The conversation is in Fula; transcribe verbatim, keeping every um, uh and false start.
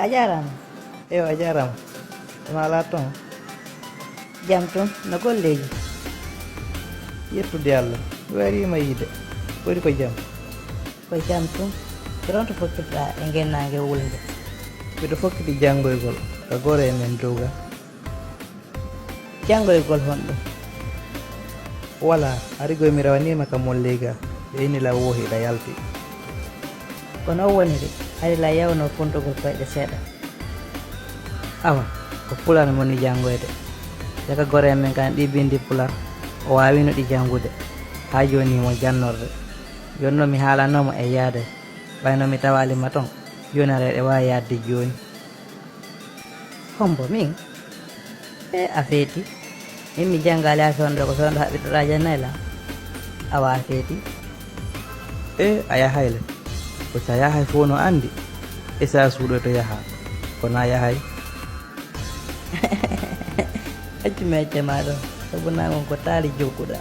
A jaaraama. Ewa, a jaaraama. Kono alaa toon. Jam tun, no golleeji? Yettude Allah, mi wariima yiide. Kodi ko jam? Ko jam tun. Ko toon to fokkitoɗaa e ngennaange wulnde? Miɗo fokkiti janngoygol ka goro e men dow ga. Janngoygol honɗum? Wala, hari goy mi rawaniima ka molleyga, ɓe inni la woohi ɗa yalti. Ko non woniri, hari la yawnoo fontugol koyɗe seeɗa. Awa, ko pular mi woni janngoyde. Daga goree men kan ɗi binndi pular, o waawino ɗi janngude. Haa jooni himo jannorde. Jooni non mi haalanoo mo e yaade. Ɓay no mi tawaali ma ton, jooni aray ɗe waawi yaadde jooni. Hombo min? E a feeti? Min mi janngaali haa fewndo ko fewndo haɓɓitoɗaa jannay lan. Awa a feeti? E a yahay le. Ko sa yahay fof no anndi. E sa suuɗoyto yaha. Kono a yahay. Accu mi acca ma ɗon. Sabu nangon ko taali jogguɗaa.